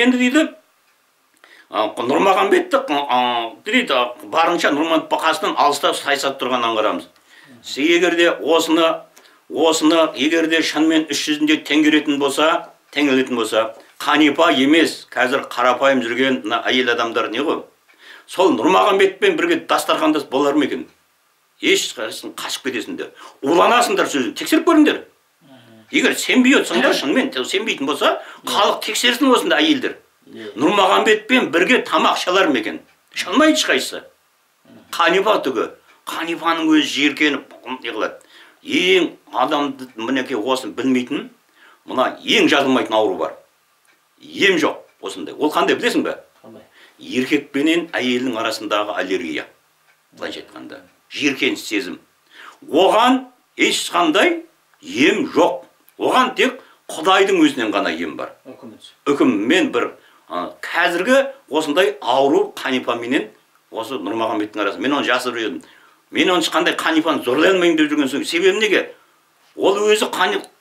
Енді дейді, Нұрмағамбетті дейді, барынша Нұрмағамбет қасынан алыста саясат тұрғанын аңғарамыз. Егер де осыны егер де шынымен іс жүзінде теңгеретін болса, теңелетін болса, Қанипа емес, қазір қарапайым жүрген мына әйел адамдар не ғой? Сол Нұрмағамбетпен бірге дастархандас болар ма екен? Ешқайсысын қашып кетесіңдер. Уланасыңдар сөзін, тексеріп көріңдер. Егер сенбей отырсаңдар, шынымен сенбейтін болса, халық тексерсін осында әйелдер. Нұрмағамбетпен бірге тамақ ішалар ма екен? Іше алмайды ешқайсысы. Қанипа түгі. Қанипаның өзі жиіркеніп не қылады. Ең адамды мінекей осыны білмейтін, мына ең жазылмайтын ауру бар. Ем жоқ осындай. Ол қандай білесің бе? Қандай? Еркек пенен әйелдің арасындағы аллергия. Былайша айтқанда, жиіркеніш сезім. Оған ешқандай ем жоқ. Оған тек Құдайдың өзінен ғана ем бар. Үкіммен бір қазіргі осындай ауру Қанипа менен осы Нұрмағамбеттің арасында. Мен оны жасырып едім. Мен оны ешқандай Қанипаны зорлай алмаймын деп жүрген соң, себебі неге? Ол өзі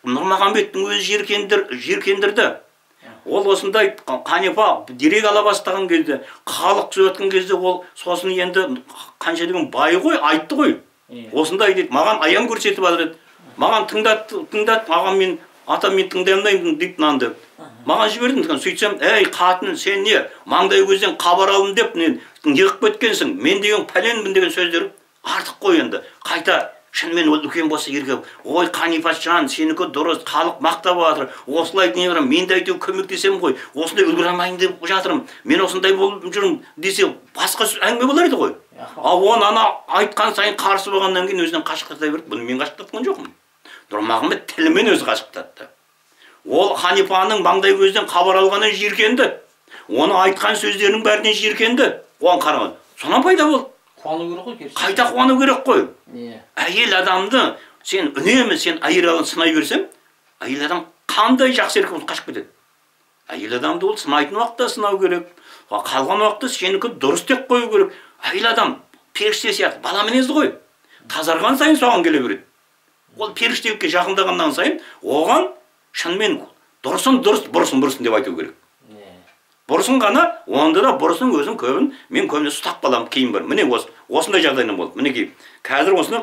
Нұрмағамбеттің өзі жиіркендірді. Ол осындай Қанипа дерек ала бастаған кезде, халық түсіп жатқан кезде ол сосын енді қанша деген бай ғой, айтты ғой. Осындай дейді, маған аян көрсетіп жатыр деді. Маған тыңдат, тыңдат, маған мен атам мен тыңдай алмаймын деп нанды. Маған жібердім, сөйтсем, әй қатын, сен не, маңдай көзден хабар алдым деп не неғып кеткенсің, мен деген пәленмін деген сөздер артық қой енді. Қайта шынымен ол үлкен болса еркек, ой Қанипа жан, сенікі дұрыс, халық мақтап жатыр, осылай не қыламын, мен де әйтеуір көмектесемін ғой, осындай үлгере алмайын деп жатырмын, мен осындай болып жүрмін десе, басқа әңгіме болар еді ғой. Ал оны ана айтқан сайын қарсы болғаннан кейін өзінен қашықтата берді. Бұны мен қашықтатқан жоқпын. Нұрмағамбет тілімен өзі қашықтатты. Ол Қанипаның маңдай көзден хабар алғаннан жиіркенді. Оны айтқан сөздерінің бәрінен жиіркенді. Оған қараған. Сонан пайда болды. Қуану керек қой, керісінше. Қайта қуану керек қой. Әйел адамды сен үнемі сен әйел адамды сынай берсең, әйел адам қандай жақсы еркек болсын қашып кетеді. Әйел адамды ол сынайтын уақытта сынау керек. Қалған уақытта сенікі дұрыс деп қою керек. Әйел адам періште сияқты бала мінезді ғой. Тазарған сайын соған келе береді. Ол періштелікке жақындағаннан сайын оған шынымен дұрысын дұрыс, бұрысын бұрысын деп айту керек. Бұрысын ғана, онда да бұрысын өзім көбін, мен көбіне ұстап қаламын, кейін бар. Міне осындай жағдайдан болды. Мінекей, қазір осыны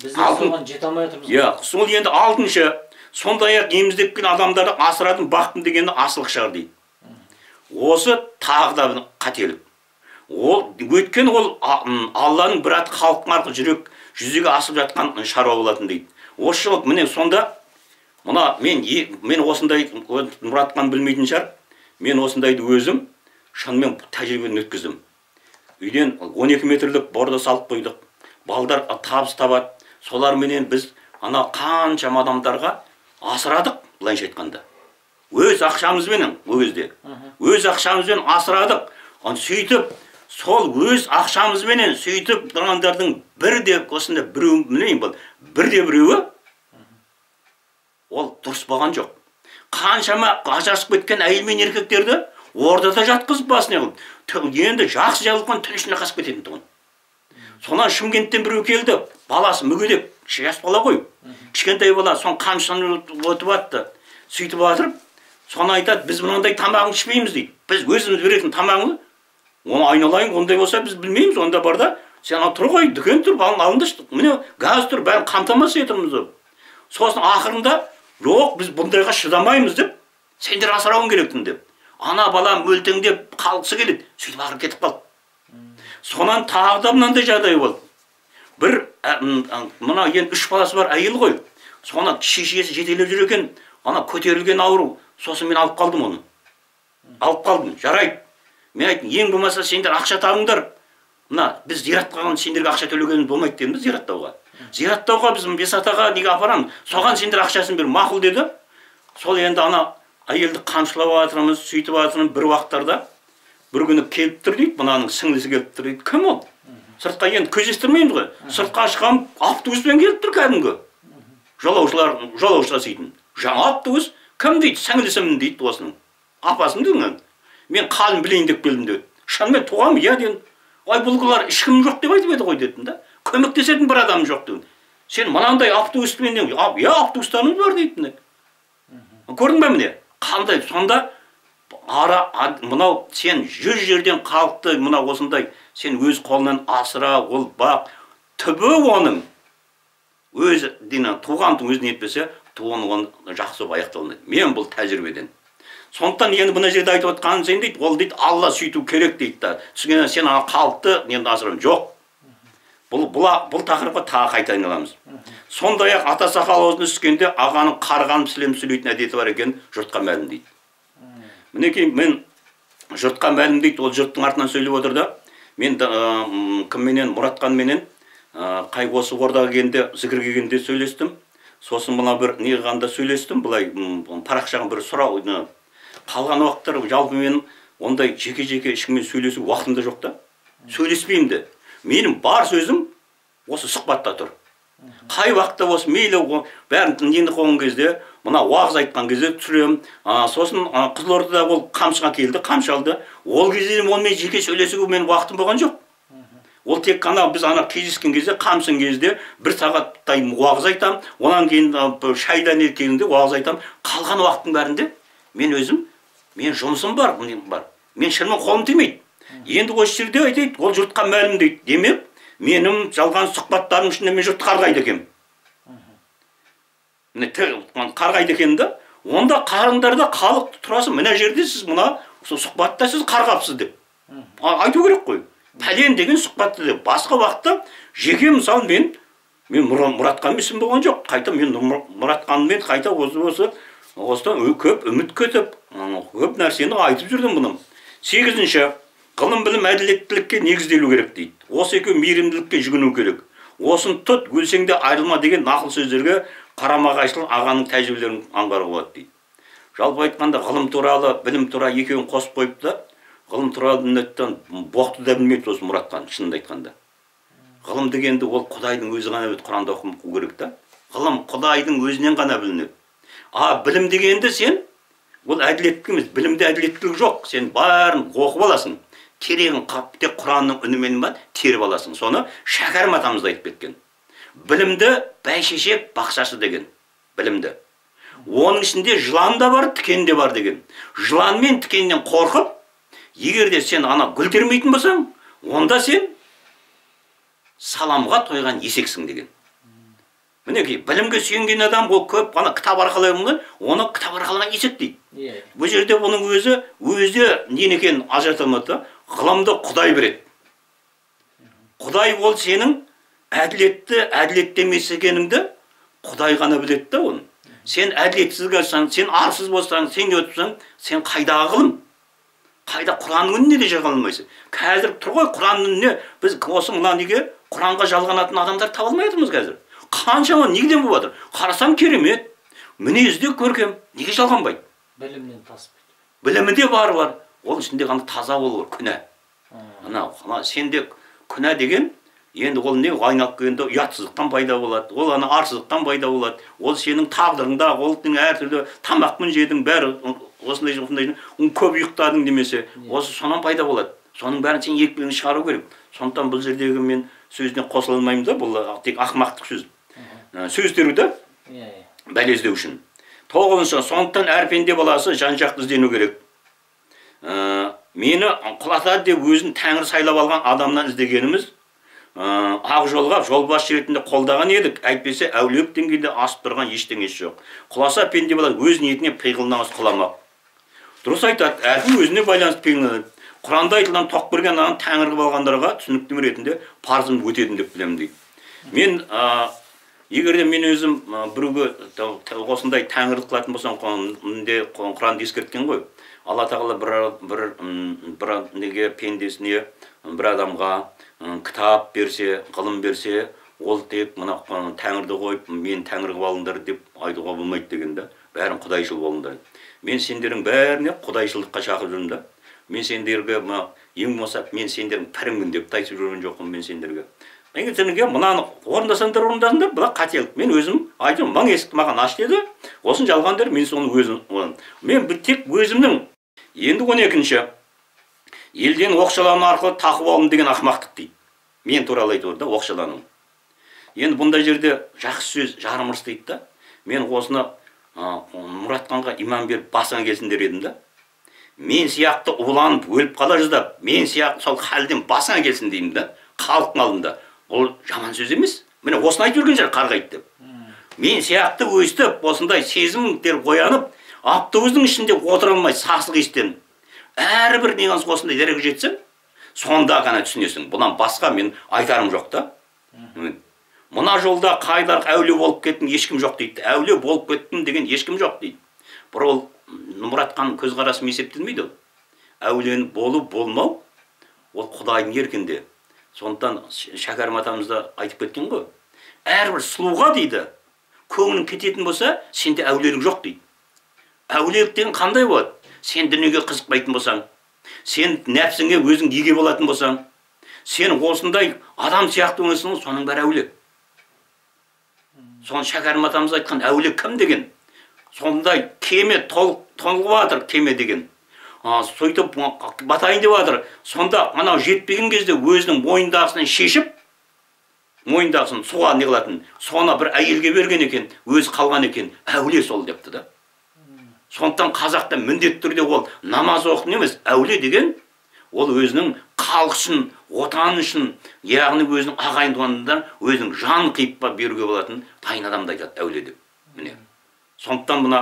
біз де соған жете алмай отырмыз. Иә, сол енді алтыншы, сондай-ақ еміздеп келген адамдарды асыратын бақтым дегенді асылық шығар дейді. Осы тағы да бір қателік. Ол өткен ол Алланың бір аты халықтың арқылы жүрек жүзеге асып жатқан шаруа болатын дейді. Осы жылы міне сонда мына мен осындай Мұратхан білмейтін шығар. Мен осындайды өзім шынымен тәжірибеден өткіздім. Үйден 12 метрлік борда салып қойдық. Балдар табыс табады. Соларменен біз ана қаншама адамдарға асырадық, былайша айтқанда. Өз ақшамызбенен ол кезде. Өз ақшамызбен асырадық. Аны сөйтіп, сол өз ақшамызбенен сөйтіп тұрғандардың бір де осында біреу, білмеймін бұл, бір де біреуі ол дұрыс болған жоқ. Қаншама ажырасып кеткен әйел мен еркектерді ордада жатқызып басына қылып, енді жақсы жазылған түн ішінде қашып кететін тұғын. Сонан Шымкенттен біреу келді, баласы мүгедек, жас бала ғой, кішкентай бала, сон қамшыны өтіп атты. Сөйтіп жатырып, соны айтады, біз мынандай тамағын ішпейміз дейді. Біз өзіміз беретін тамағын, оны айналайын, ондай болса біз білмейміз, онда бар да, сен ана тұр ғой, дүкен тұр, балың алынды, міне газ тұр, бәрін қамтамасыз етеміз деп. Сосын ақырында, жоқ, біз бұндайға шыдамаймыз деп, сендер асырауың керектің деп. Ана бала мөлтеңдеп қалғысы келеді, сөйтіп ақыры кетіп қалды. Сонан тағы да мынандай жағдай болды. Бір, мына енді 3 баласы бар әйел ғой. Соны шешесі жетелеп жүр екен, ана көтерілген ауру. Сосын мен алып қалдым оны. Алып қалдым, жарайды. Мен айттым, ең болмаса сендер ақша табыңдар. Мына біз зиратқа қалған сендерге ақша төлегеніміз болмайды дедім біз зираттауға. Зираттауға біз Бесатаға неге апарамыз? Соған сендер ақшасын бер, мақұл деді. Сол енді ана әйелді қамшылап жатырмыз, сөйтіп жатырмыз бір уақыттарда бір күні келіп тұр дейді, мынаның сіңлісі келіп тұр дейді. Кім ол? Сыртқа енді көздестірмейміз ғой. Сыртқа шыққан автобуспен келіп тұр кәдімгі. Жолаушылар, жолаушы таситын. Жаңа автобус, кім дейді? Сіңлісімін дейді осының. Апасым дейді. Мен қалын білейін деп келдім деді. Шынымен туғам, иә дедім. Ой, бұлғылар ешкім жоқ деп айтып еді ғой дедім да. Көмектесетін бір адам жоқ дедім. Сен мынандай автобуспен не? Иә, автобустарымыз бар дейді. Көрдің бе міне? Қандай? Сонда Ара мынау сен 100 жерден халықты мына осындай сен өз қолынан асыра, ол бақ түбі оның өз дина туған өзін етпесе, туған оны жақсы болып аяқталмайды. Мен бұл тәжірибеден. Сондықтан енді мына жерде айтып отқаным сен дейді, ол дейді Алла сөйту керек дейді да. Түсінген сен ана халықты енді асырам жоқ. Бұл тақырыпқа тағы қайта айналамыз. Сондай-ақ ата сақал аузына түскенде ағаның қарғанып сілем сөйлейтін әдеті бар екен, жұртқа мәлім дейді. Мінекей мен жұртқа мәлім дейді, ол жұрттың артынан сөйлеп отыр да. Мен кімменен, Мұратқанменен қай осы ордаға келгенде, зікір келгенде сөйлестім. Сосын мына бір не қылғанда сөйлестім, былай парақшаға бір сұрау. Қалған уақыттар жалпы мен ондай жеке-жеке ешкіммен сөйлесу уақытым да жоқ та. Сөйлеспеймін де. Менің бар сөзім осы сұхбатта тұр. Қай уақытта болсын, мейлі бәрін нені қойған кезде, мына уағыз айтқан кезде түсіремін. Сосын Қызылордада ол қамшыға келді, қамшы алды. Ол кезде онымен жеке сөйлесуге менің уақытым болған жоқ. Ол тек қана біз ана кездескен кезде, қамшын кезде бір сағаттай уағыз айтам, онан кейін шайдан келгенде уағыз айтам. Қалған уақыттың бәрінде мен өзім, мен жұмысым бар, бар. Мен шынымен қолым тимейді. Енді осы жерде айтады, ол жұртқа мәлім дейді. Демек, менің жалған сұхбаттарым ішінде мен жұртты қарғайды екенмін. Міне қарғайды екенмін да. Онда қарыңдарда халық тұрасың, мына жерде сіз мына сұхбатта сіз қарғапсыз деп. Айту керек қой. Пәлен деген сұхбатты деп. Басқа уақытта жеке мысалы мен Мұратқанмен ісім болған жоқ. Қайта мен Мұратқанмен қайта осыдан көп үміт күтіп, көп нәрсені айтып жүрдім бұны. 8-ші, ғылым білім әділеттілікке негізделу керек дейді. Осы екеуі мейірімділікке жүгіну керек. Осын тұт, өлсең де айырылма деген нақыл сөздерге қарама-қайшылық ағаның тәжірибелерін аңғаруға болады дейді. Жалпы айтқанда ғылым туралы, білім туралы екеуін қосып қойыпты. Ғылым туралы міндеттен боқты да білмейді осы Мұратхан, шынын айтқанда. Ғылым дегенді ол Құдайдың өзі ғана біледі, Құранда оқу керек та. Ғылым Құдайдың өзінен ғана білінеді. А білім дегенді сен, ол әділеттік емес, білімде әділеттілік жоқ. Сен бәрін оқып аласың. Керегін тек Құранның үнімен ба теріп аласың. Соны Шәкәрім атамыз да айтып кеткен. Білімді бәйшешек бақшасы деген. Білімді. Оның ішінде жылан да бар, тікен де бар деген. Жылан мен тікеннен қорқып, егер де сен ана гүл термейтін болсаң, онда сен саламға тойған есексің деген. Мінекей, білімге сүйенген адам ол көп ана кітап арқылы оны кітап арқылы есек дейді. Бұл жерде оның өзі нені екенін ажырата алмады. Ғылымды Құдай береді. Құдай ол сенің әділетті, әділетті емес екеніңді Құдай ғана біледі да оны. Сен әділетсіз болсаң, сен арсыз болсаң, сен не өтіпсің, сен қайдағы ғылым? Қайда Құранның үніне де жалғана алмайсың. Қазір тұр ғой Құранның үніне, біз осы мына неге Құранға жалғанатын адамдар таба алмай жатырмыз қазір. Қаншама неден болып жатыр? Қарасаң керемет, мінезі де көркем, неге жалғанбайды? Білімнен тасып кетті. Білімі де бар. Ол ішінде ғана таза болу күнә. Ана сенде күнә деген енді ол не айналып келгенде ұятсыздықтан пайда болады, ол ана арсыздықтан пайда болады, ол сенің тағдырыңда, ол әртүрлі тамақпен жедің, бәрі осындай осындай, көп ұйықтадың демесе, осы сонан пайда болады. Соның бәрін сен екпеңді шығару керек. Сондықтан бұл жердегі мен сөзіне қосыла алмаймын да, бұл тек ақымақтық сөз. Сөз теру да, бәле іздеу үшін. 9-шы, сондықтан әр пенде баласы жан-жақты іздену керек. Мені құлатады деп өзін тәңір сайлап алған адамнан іздегеніміз, ақ жолға жолбасшы ретінде қолдаған едік, әйтпесе әулиелік деңгейде асып тұрған ештеңесі жоқ. Құласа пенде бала өз ниетіне пиғылына құламақ. Дұрыс айтады, әркім өзіне байланысты пиғылына. Құранда айтылған тоқ берген ағын тәңір қылып алғандарға түсініктеме ретінде парызымды өтедім деп білемін дейді. Мен егер де мен өзім біреуге осындай тәңірлік қылатын болсам, Құранды ескерткен ғой. Алла тағала бір неге пендесіне, бір адамға кітап берсе, ғылым берсе, ол тек мына тәңірді қойып, мен тәңір қылып алыңдар деп айтуға болмайды деген да. Бәрін құдайшыл болыңдар. Мен сендердің бәріне құдайшылдыққа шақырып жүрмін да. Мен сендерге ең болмаса мен сендердің піріммін деп айтып жүрген жоқпын мен сендерге. Мен сендерге мынаны орындасаңдар орындасыңдар, бірақ қателік. Мен өзім айтып, мың есікті маған аш деді. Осын жалғандар, мен соны өзім. Мен тек өзімнің. Енді 12-ші. Елден оқшалану арқылы тақып алдым деген ақымақтық дейді. Мен туралы айтып отыр да, оқшалану. Енді бұндай жерде жақсы сөз жарым ырыс дейді да. Мен осыны Мұратханға иман беріп басыңа келсін дер едім да. Мен сияқты уланып өліп қала жаздап, мен сияқты сол халден басыңа келсін деймін да, халықтың алдында. Ол жаман сөз емес. Міне осыны айтып жүрген шығар қарғайды деп. Мен сияқты өстіп осындай сезімдер оянып, автобустың ішінде отыра алмай сасық иістен. Әрбір неғанс осындай дәрежеге жетсең, сонда ғана түсінесің. Бұдан басқа мен айтарым жоқ та. Мына жолда қайлар әулие болып кеттім, ешкім жоқ дейді. Әулие болып кеттім деген ешкім жоқ дейді. Бір ол Мұратхан көзқарасымен есептелмейді ол. Әулиені болу болмау ол Құдайдың еркінде. Сондықтан Шәкәрім атамыз да айтып кеткен ғой. Әрбір сұлуға дейді, көңілің кететін болса, сенде әулиелік жоқ дейді. Әулиелік деген қандай болады? Сен дүниеге қызықпайтын болсаң, сен нәпсіңе өзің еге болатын болсаң, сен осындай адам сияқты өмірсің, соның бәрі әулие. Соны Шәкәрім атамыз айтқан әулие кім деген? Сондай кеме толып жатыр, кеме деген. Сөйтіп батайын деп жатыр. Сонда анау жетпеген кезде өзінің мойындағысын шешіп, мойындағысын суға не қылатын, соны бір әйелге берген екен, өзі қалған екен, әулие сол депті да. Сондықтан қазақта міндетті түрде ол намаз оқу емес, әулие деген ол өзінің халық үшін, отан үшін, яғни өзінің ағайын туғандардан өзінің жанын қиып беруге болатын дайын адамды айтады әулие деп. Міне. Сондықтан мына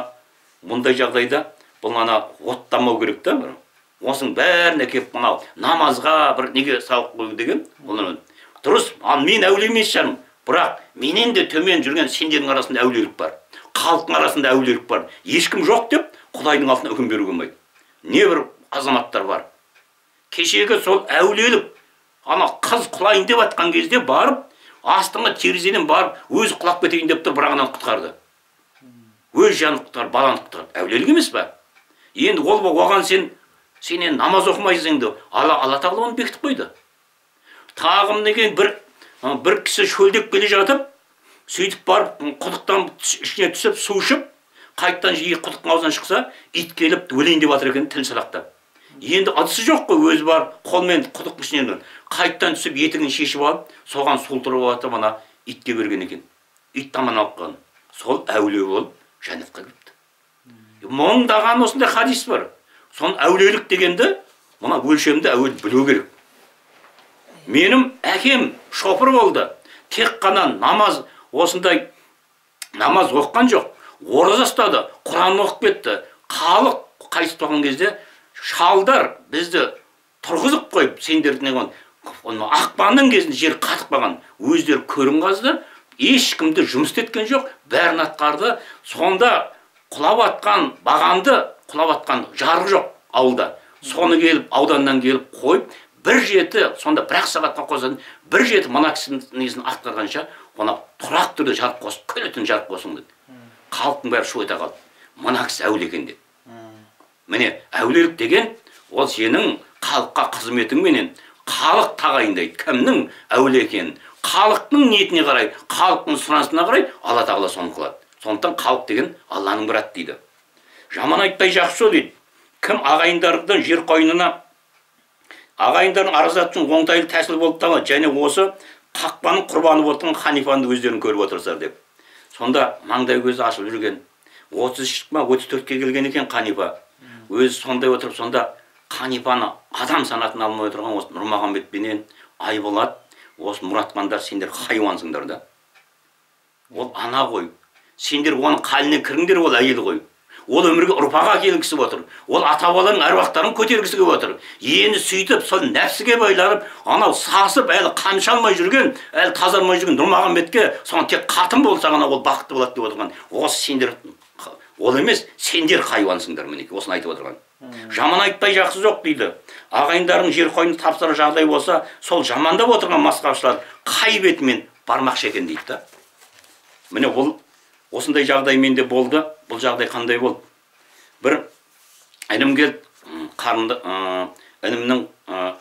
мұндай жағдайда бұл ана оттамау керек та бір. Осының бәрін әкеліп мынау намазға бір неге салып қою деген ол дұрыс. Ал мен әулие емес шығармын, бірақ менен де төмен жүрген сендердің арасында әулиелік бар, халықтың арасында әулиелік бар. Ешкім жоқ деп Құдайдың алдына үкім беруге болмайды. Не бір азаматтар бар. Кешегі сол әулиелік ана қыз құлайын деп атқан кезде барып, астыңғы терезеден барып өзі құлап кетейін деп тұр, бірақ ананы құтқарды. Өз жанын құтқарды, баланы құтқарды. Әулиелік емес пе? Енді ол оған сен енді намаз оқымайсың енді. Алла тағала оны бекітіп қойды. Тағы деген бір кісі шөлдеп келе жатып, сөйтіп барып құдықтан ішіне түсіп су ішіп, қайтадан жиі құдықтың аузынан шықса, ит келіп өлейін деп жатыр екен, тіл салақтап. Енді ыдысы жоқ қой, өзі бар қолмен құдықтың ішінен қайтадан түсіп етігін шешіп алып, соған су толтырып жатып ана итке берген екен. Ит таман алып қалған. Сол әулие болып жәннатқа кіріпті. Мыңдаған осындай хадис бар. Сон әулиелік дегенді мына өлшемді әуел білу керек. Менің әкем шопыр болды. Тек қана намаз осындай намаз оқыған жоқ. Ораза ұстады, Құран оқып кетті. Халық қайтыс болған кезде шалдар бізді тұрғызып қойып, сендерді не қылған? Ақпанның кезінде жер қатып қалған. Өздері көрін қазды, ешкімді жұмыс істеткен жоқ, бәрін атқарды. Сонда құлап атқан бағанды, құлап атқан жарық жоқ ауылда. Соны келіп, ауданнан келіп қойып, бір жеті, сонда бір-ақ сағатқа қосатын, бір жеті мына кісінің несін атқарғанша, оны тұрақты түрде жарық қосып, күні түні жарық қосың деді. Халықтың бәрі шу ете қалды. Мына кісі әулие екен деді. Міне, әулиелік деген ол сенің халыққа қызметіңменен халық тағайындайды, кімнің әулие екенін. Халықтың ниетіне қарай, халықтың сұранысына қарай Алла тағала соны қылады. Сондықтан халық деген Алланың бір аты дейді. Жаман айтпай жақсы сөйлейді. Кім ағайындардан жер қойнына ағайындардың аразат үшін оңтайлы тәсіл болып табылады және осы қақпаның құрбаны болған Ханифаны өздерін көріп отырсыздар деп. Сонда маңдай көзі ашылып жүрген 33 ма 34-ке келген екен Ханифа. Өзі сондай отырып, сонда Ханифаны адам санатын алмай отырған осы Нұрмағамбет пенен Айболат, осы Мұратхандар, сендер хайуансыңдар да. Ол ана ғой. Сендер оның қаліне кіріңдер, ол әйел ғой. Ол өмірге ұрпақ әкелгісі отыр. Ол ата-бабаларының әруақтарын көтергісі келіп отыр. Енді сөйтіп сол нәпсіге байланып, анау сасып, әлі қамшы алмай жүрген, әлі тазармай жүрген Нұрмағамбетке соны тек қатын болса ғана ол бақытты болады деп отырған. Осы сендер ол емес, сендер хайуансыңдар, мінекей, осыны айтып отырған. Жаман айтпай жақсы жоқ дейді. Ағайындарың жер қойнын тапсырар жағдай болса, сол жамандап отырған масқарашылар қай бетімен бармақшы екен дейді да. Міне ол осындай жағдай менде болды. Бұл жағдай қандай болды? Бір інім келді, қарынды, інімнің,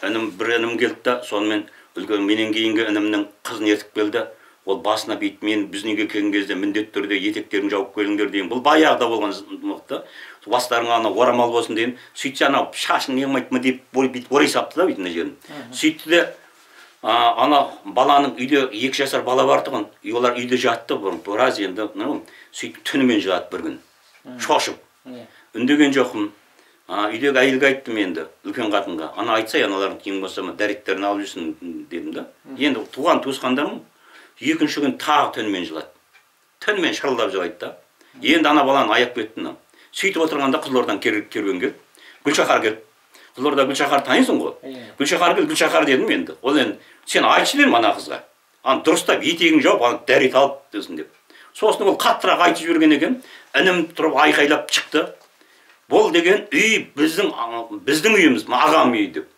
інім, бір інім келді да, сонымен үлкен менен кейінгі інімнің қызын ертіп келді. Ол басына бүйтіп, мен біздің үйге келген кезде міндетті түрде етектерін жауып келіңдер деймін. Бұл баяғыда болған уақытта. Бастарыңа ана орамал болсын деймін. Сөйтсе анау шашын не қылмайды ма деп бүйтіп орай сапты да бүйтіп мына жерін. Сөйтті де ана баланың үйде 2 жасар бала бар тұғын. Олар үйде жатты біраз енді, сөйтіп түнімен жатты бір күн. Шошып. Үндеген жоқпын. Үйдегі әйелге айттым енді, үлкен қатынға. Ана айтса, аналардың ең болмаса дәреттерін алып жүрсін дедім да. Енді туған туысқандарым екінші күн тағы түнімен жылады. Түнімен шырылдап жылайды да. Енді ана баланы аяп кеттім. Сөйтіп отырғанда Қызылордадан керуен келіп, Гүлшахар келіп. Қызылорда Гүлшахар танисың ғой? Гүлшахар келіп, Гүлшахар дедім енді. Ол енді сен айтшы дедім ана қызға. Аны дұрыстап етегін жауып, аны дәрет алып десін деп. Сосын ол қаттырақ айтып жіберген екен. Інім тұрып айқайлап шықты. Бұл деген үй біздің үйіміз, ағам үйі деп.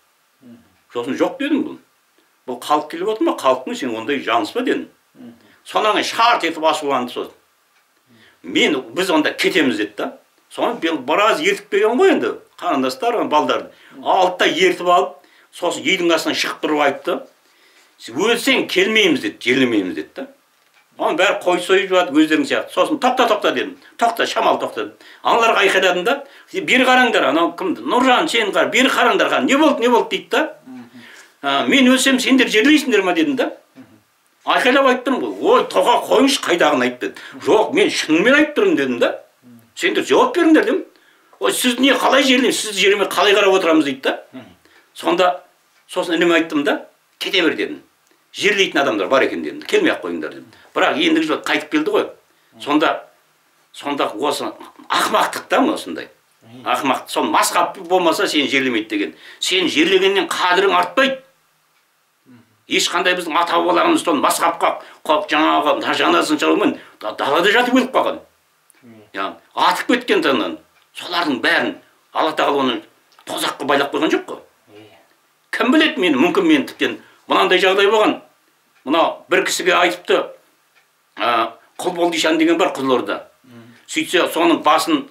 Сосын жоқ дедім бұл. Бұл халық келіп отыр ма? Халықтың сен ондай жаныспа дедім. Сонан кейін шарт етіп ашуланды сосын. Мен біз онда кетеміз деді да. Соны біраз ертіп келген ғой енді, қарындастар, балдарды. Алды да ертіп алып, сосын үйдің қасынан шығып тұрып айтты. Өлсең келмейміз деді, жерлемейміз деді да. Оның бәрі қой сойып жатады өздерің сияқты. Сосын тоқта, тоқта дедім. Тоқта, шамал тоқта дедім. Аналарға айқайладым да, бері қараңдар, анау кім? Нұржан, сен қара, бері қараңдар, қара. Не болды, не болды дейді да. Мен өлсем сендер жерлейсіңдер ма дедім да. Айқайлап айтып тұрмын ғой. Ой, тоқа қойыңызшы, қайдағыны айт деді. Жоқ, мен шынымен айтып тұрмын дедім да. Сендер жауап беріңдер дедім. Ой, сіз не қалай жерлейміз, сіз жерлемей қалай қарап отырамыз дейді да. Сонда сосын ініме айттым да, кете бер дедім. Жерлейтін адамдар бар екен дедім. Келмей ақ қойыңдар дедім. Бірақ ендігі жолы қайтып келді ғой. Сонда осы ақымақтық та осындай. Ақымақ, сол масқап болмаса сені жерлемейді деген. Сен жерлегеннен қадірің артпайды. Ешқандай біздің ата-бабаларымыз сол масқапқа жаңағы жаназасын шығарумен далада жатып өліп қалған. Атып кеткен таңнан. Солардың бәрін Алла тағала оны тозаққа байлап қойған жоқ қой. Кім біледі мені, мүмкін мен тіптен мынандай жағдай болған. Мына бір кісіге айтыпты, Құлболды ишан деген бар Қызылорда. Сөйтсе, соның басын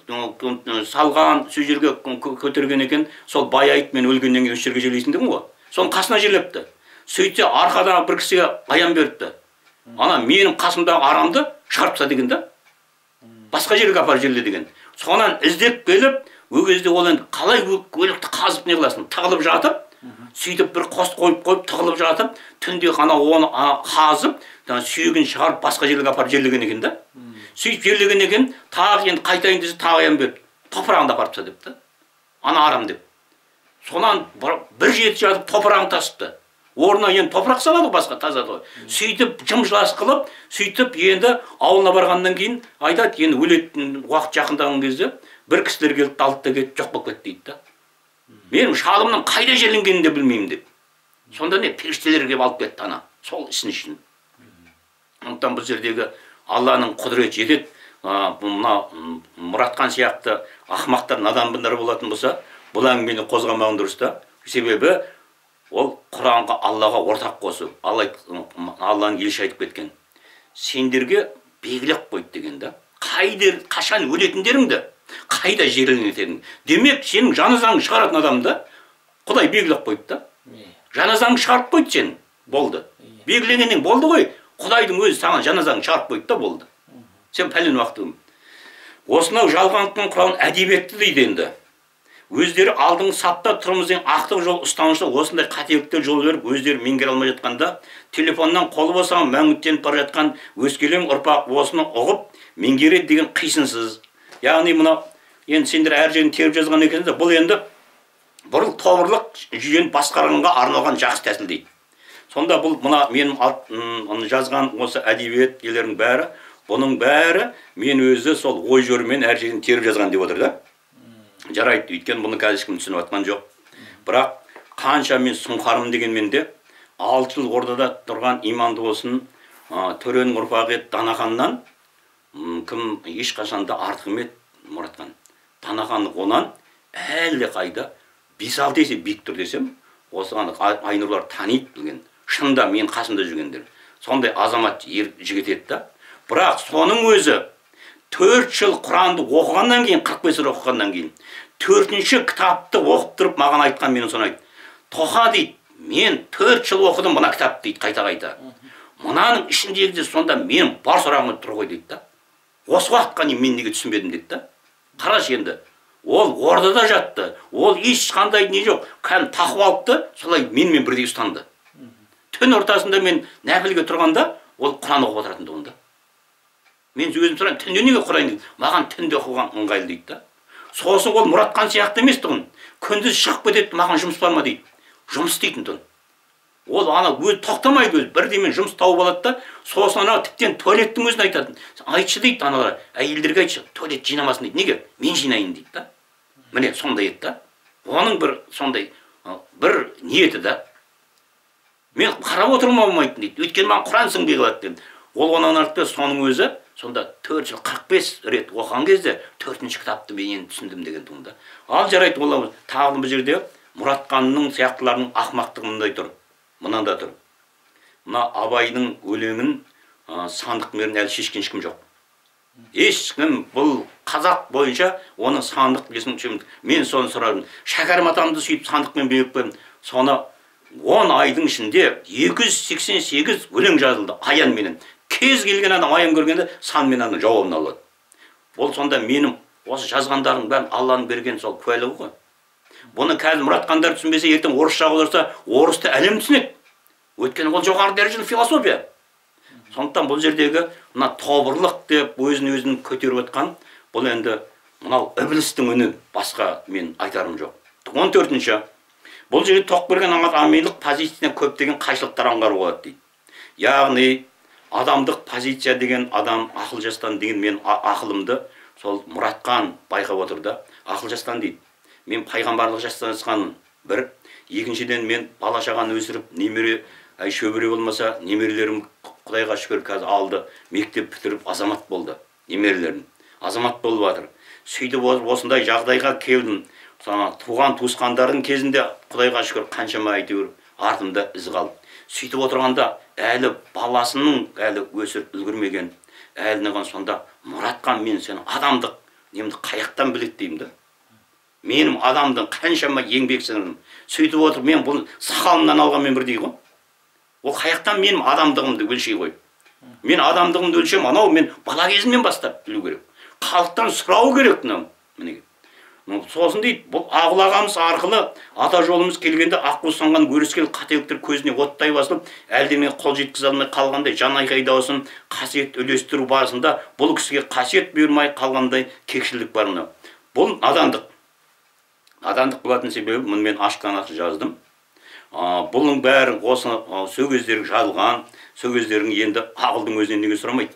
салған, сол жерге көтерген екен, сол бай айтып, мен өлгеннен кейін осы жерге жерлейсің деген ғой. Соның қасына жерлепті. Сөйтсе, арқадағы бір кісіге аян беріпті. Ана менің қасымдағы арамды шығарып таста деген да. Басқа жерге апарып жерле деген. Сонан іздеп келіп, ол кезде ол енді қалай өлікті қазып не қыласың, тығылып жатып, сөйтіп бір қос қойып қойып тығылып жатып, түнде ғана оны қазып, сүйегін шығарып басқа жерге апарып жерлеген екен да. Сөйтіп жерлеген екен, тағы енді қайтайын десе тағы аян беріп, топырағын да апарып таста депті. Ана арам деп. Сонан бір жеті жатып топырағын тасыпты. Орнына енді топырақ салады басқа таза ғой. Сөйтіп жым-жылас қылып, сөйтіп енді ауылына барғаннан кейін айтады, енді өлетін уақыт жақындаған кезде бір кісілер келіп алды да кетіп жоқ болып кетті дейді да. Менің шалымның қайда жерленгенін де білмеймін деп. Сонда не періштелер келіп алып кетті ана, сол ісін үшін. Сондықтан бұл жердегі Алланың құдіреті жетеді. Мына Мұратхан сияқты ақымақтар, наданбындар болатын болса, бұл әңгімені қозғамаған дұрыс та. Себебі ол Құранға Аллаға ортақ қосу. Алланың елші айтып кеткен. Сендерге белгілеп қойды деген да. Қайда, қашан өлетіндеріңді, қайда жерленетініңді. Демек, сенің жаназаңды шығаратын адамды Құдай белгілеп қойды да. Жаназаңды шығарып қойды сен. Болды. Белгілегеннен болды ғой. Құдайдың өзі саған жаназаңды шығарып қойды да болды. Сен пәлен уақыт. Осынау жалғандықтың құралын әдебиетті дейді енді. Өздері алдыңғы сапта тұрмыз деген ақтық жол ұстанушылар осындай қателіктер жол беріп, өздері меңгере алмай жатқанда, телефоннан қолы босаған, мәңгүрттеніп бара жатқан өскелең ұрпақ осыны ұғып, меңгереді деген қисынсыз. Яғни мына енді сендер әр жерін теріп жазған екенсіңдер, бұл енді бұрын тобырлық жүйені басқарғанға арналған жақсы тәсіл дейді. Сонда бұл мына менің жазған осы әдебиет нелердің бәрі, бұның бәрі мен өзі сол ой жорымен әр жерін теріп жазған деп отыр да. Жарайды, өйткені бұны қазір ешкім түсініп жатқан жоқ. Бірақ қанша мен сұңқармын дегенмен де 6 жыл ордада тұрған иманды болсын, төренің ұрпағы еді Данаханнан, кім ешқашан да артық емес Мұратхан. Данахан онан әлде қайда 5-6 есе биік тұр десем, осыған Айнұрлар таниды білген. Шынында мен қасымда жүргендер. Сондай азамат ер жігіт еді да. Бірақ соның өзі 4 жыл Құранды оқығаннан кейін, 45 жыл оқығаннан кейін, 4-ші кітапты оқып тұрып маған айтқан, мен соны айтты. Тоқа дейді, мен 4 жыл оқыдым мына кітапты дейді қайта-қайта. Мынаның ішіндегі де сонда мен бар сұрағым тұр ғой дейді да. Осы уақытқа дейін мен неге түсінбедім дейді да. Қарашы енді, ол ордада жатты, ол ешқандай не жоқ, кәдімгі тақуалықты солай менімен бірдей ұстанды. Түн ортасында мен нәпілге тұрғанда, ол Құран оқып отыратын тұғын да. Мен өзім сұраймын, түнде неге Құран дейді? Маған түнде оқыған ыңғайлы дейді да. Сосын ол Мұратқан сияқты емес тұғын. Күндіз шығып кетеді, маған жұмыс бар ма дейді. Жұмыс істейтін тұғын. Ол ана өзі тоқтамайды өзі, бірдемен жұмыс тауып алады да, сосын ана тіптен туалеттің өзін айтатын. Айтшы дейді аналар, әйелдерге айтшы, туалет жинамасын дейді. Неге? Мен жинайын дейді да. Міне сондай еді да. Оның бір сондай бір ниеті да. Мен қарап отыруыма болмайтын дейді. Өйткені маған Құран сіңбей қалады деп. Ол онан артты соның өзі сонда 4 жыл 45 рет оқыған кезде 4-ші кітапты мен енді түсіндім деген туында. Ал жарайды, ол тағы бұл жерде Мұратқанның сияқтыларының ақымақтығы мындай тұр. Мынанда тұр. Мына Абайдың өлеңін сандық мөрін әлі шешкен ешкім жоқ. Ешкім бұл қазақ бойынша оның сандық несін мен соны сұрадым. Шәкәрім атамды сөйтіп сандықпен беріп қойдым. Соны 10 айдың ішінде 288 өлең жазылды аянменен. Кез келген адам аян көргенде санмен аның жауабын алады. Ол сонда менің осы жазғандарым бәрін Алланың берген сол куәлігі ғой. Бұны қазір Мұратқандар түсінбесе, ертең орысша аударса, орысты әлем түсінеді. Өйткені ол жоғары дәрежелі философия. Сондықтан бұл жердегі мына тобырлық деп өзін-өзін көтеріп отқан, бұл енді мынау ібілістің үні, басқа мен айтарым жоқ. 14-ші. Бұл жерде Тоқберген амилық позициясына көптеген қайшылықтар аңғаруға болады дейді. Яғни адамдық позиция деген адам ақыл жастан деген мен ақылымды сол Мұратқан байқап отыр да, ақыл жастан дейді. Мен пайғамбарлық жастан асқанмын. Бір, екіншіден мен бала шағаны өсіріп, немере, әй шөбере болмаса, немерелерім Құдайға шүкір қазір алды, мектеп бітіріп азамат болды. Немерелерім азамат болып жатыр. Сөйтіп осындай жағдайға келдім. Туған туысқандардың кезінде Құдайға шүкір қаншама әйтеуір артымда із қалды. Сөйтіп отырғанда әлі баласының әлі өсіріп үлгермеген, әлі неған сонда Мұратқан мен сені адамдық немді қаяқтан біледі деймін да. Менің адамдың қаншама еңбек сіңірдім. Сөйтіп отырып мен бұл сақалымнан алғанмен бірдей ғой. Ол қаяқтан менің адамдығымды өлшей ғой. Мен адамдығымды өлшем, анау мен бала кезімнен бастап білу керек. Халықтан сұрау керек мынау. Мінекей. Сосын дейді, бұл Ағыл ағамыз арқылы ата жолымыз келгенде аққу санған өрескел қателіктер көзіне оттай басылып, әлдене қол жеткізе алмай қалғандай жан айқай дауысын қасиет үлестіру барысында бұл кісіге қасиет бұйырмай қалғандай кекшілдік бар мынау. Бұл надандық. Надандық болатын себебі, мұны мен ашықтан ашық жаздым. Бұның бәрі осы сол кездері жазылған, сол кездердің енді Ағылдың өзінен неге сұрамайды?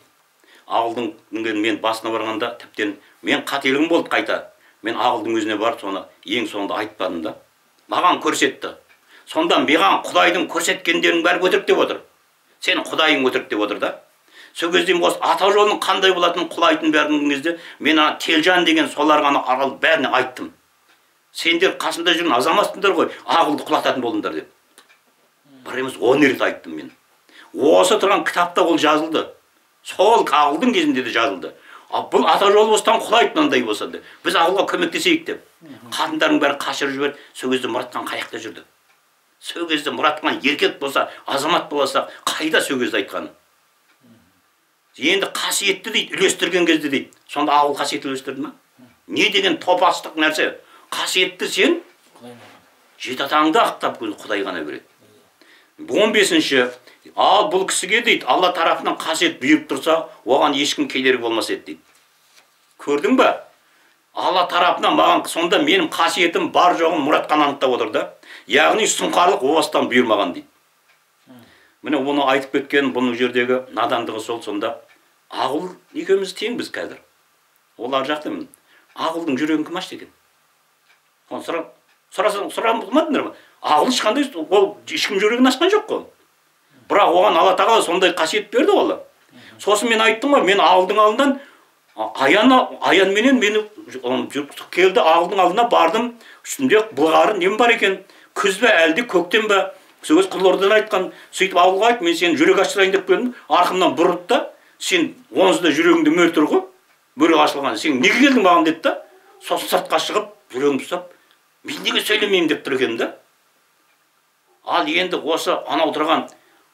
Ағылдың мен басына барғанда тіптен мен қателігім болды қайта. Мен Ағылдың өзіне барып соны ең соңында айтпадым да. Маған көрсетті. Сонда маған Құдайдың көрсеткендерінің бәрі өтірік деп отыр. Сен Құдайың өтірік деп отыр да. Сол кезде осы ата жолының қандай болатынын құлайтын бәрінің кезде мен ана Телжан деген соларға ана арал бәріне айттым. Сендер қасында жүрген азаматсыңдар ғой, Ағылды құлататын болдыңдар деп. Бір емес 10 рет айттым мен. Осы тұрған кітапта ол жазылды. Сол Ағылдың кезінде де жазылды. Бұл ата жолы осыдан құлайды мынандай болса деп. Біз Ағылға көмектесейік деп. Қатындардың бәрі қашырып жіберді. Сол кезде Мұратқан қаяқта жүрді? Сол кезде Мұратқан еркек болса, азамат болса, қайда сол кезде айтқаны? Енді қасиетті дейді, үлестірген кезде дейді. Сонда Ағыл қасиетті үлестірді ма? Не деген топастық нәрсе? Қасиетті сен жеті атаңды ақтап Құдай ғана береді. 15-ші, ал бұл кісіге дейді, Алла тарапынан қасиет бұйырып тұрса, оған ешкім кедергі болмас еді дейді. Көрдің ба? Алла тарапынан маған сонда менің қасиетім бар жоғын Мұратқан анықтап отыр да. Яғни сұңқарлық о бастан бұйырмаған дейді. Міне оны айтып кеткен бұның жердегі надандығы сол сонда. Ағыл екеуміз теңбіз қазір. Олар жақты міне. Ағылдың жүрегін кім ашты екен? Оны сұрамадыңдар ма? Ағыл ешқандай, ол ешкім жүрегін ашқан жоқ қой. Бірақ оған Алла тағала сондай қасиет берді ол. Сосын мен айттым ғой, мен Ағылдың алдынан аянменен мені келді, Ағылдың алдына бардым, үстімде былғары нем бар екен, күз бе әлде көктем бе? Сол кез Қызылордадан айтқан, сөйтіп Ағылға айт, мен сені жүрек аштырайын деп келдім, арқымнан бұрды да, сен онсыз да жүрегіңді мөр тұр ғой, мөрі ашылған, сен неге келдің маған деді да, сосын сыртқа шығып, жүрегімді ұстап, мен неге сөйлемеймін деп тұр екенмін да. Ал енді осы анау тұрған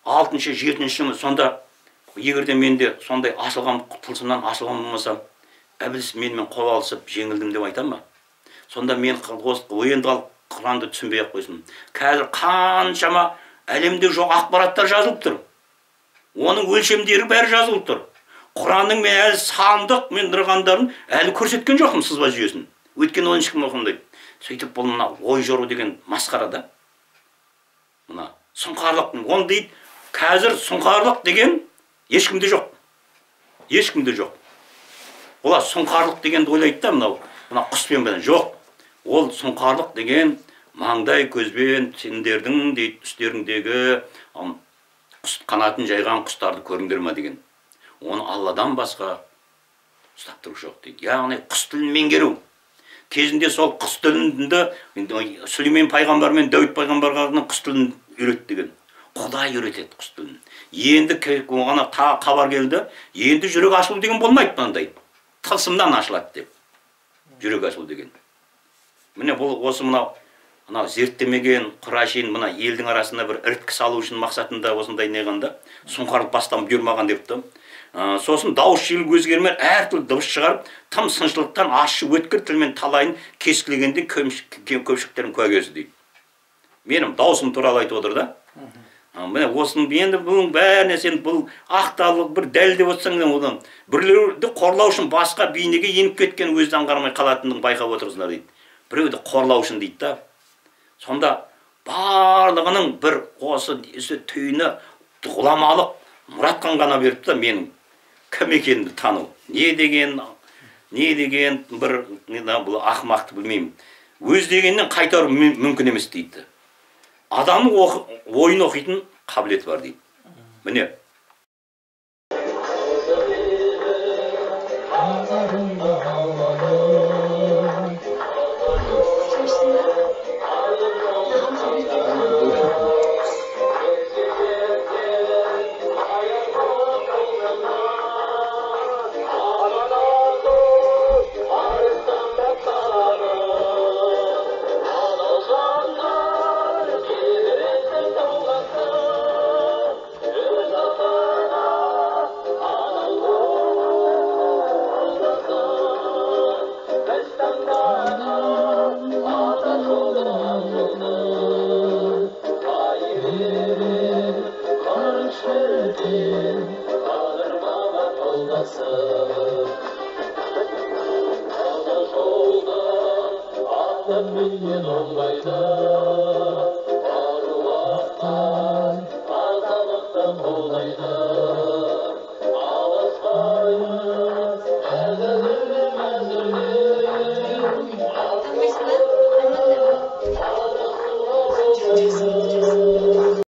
6-шы, 7-ші сонда егер де менде сондай ашылған тылсымнан ашылған болмаса, ібіліс менімен қол алысып жеңілдім деп айтам ба? Сонда мен енді ал Құранды түсінбей ақ қойсын. Қазір қаншама әлемде жоқ ақпараттар жазылып тұр. Оның өлшемдері бәрі жазылып тұр. Құранның мен әлі сандық мен тұрғандарын әлі көрсеткен жоқпын сызба жүйесін. Өйткені оны ешкім оқымайды. Сөйтіп бұл мына ой жору деген масқара да. Мына сұңқарлық, оны дейді, қазір сұңқарлық деген ешкімде жоқ. Ешкімде жоқ. Олар сұңқарлық дегенді ойлайды да, мынау, мына құспен бен жоқ. Ол сұңқарлық деген маңдай көзбен сендердің дейді үстеріңдегі құс қанатын жайған құстарды көріңдер ма деген. Оны Алладан басқа ұстап тұру жоқ дейді. Яғни құс тілін меңгеру. Кезінде сол құс тілінді Сүлеймен пайғамбар мен Дәуіт пайғамбарға құс тілін үйретті деген. Құдай үйретеді құс тілін. Енді оған хабар келді. Енді жүрек ашылу деген болмайды мынандай. Тылсымнан ашылады деп. Жүрек ашылу деген. Міне бұл осы мынау мынау зерттемеген Құрашин мына елдің арасына бір іріткі салу үшін мақсатында осындай неғанда сұңқарлық бастан бұйырмаған депті. Сосын дауыс жиілік өзгермей әртүрлі дыбыс шығарып, тым сыншылықтан ащы өткір тілмен талайын кескілегенде көпшіліктердің куәгесі дейді. Менің дауысым туралы айтып отыр да. Міне осының енді бұның бәріне сен бұл ақталып бір дәлелдеп отырсаң одан біреулерді қорлау үшін басқа бейнеге еніп кеткен өзі аңғармай қалатындығын байқап отырсыңдар дейді. Біреуді қорлау үшін дейді да. Сонда барлығының бір осы түйіні ғұламалық Мұратхан ғана беріпті да менің кім екенімді тану. Не деген, не деген бір бұл ақымақты білмеймін. Өз дегеннен қайтару мүмкін емес дейді. Адамның ойын оқитын қабілеті бар дейді. Міне. Ата жолда, ата менен оңбайды.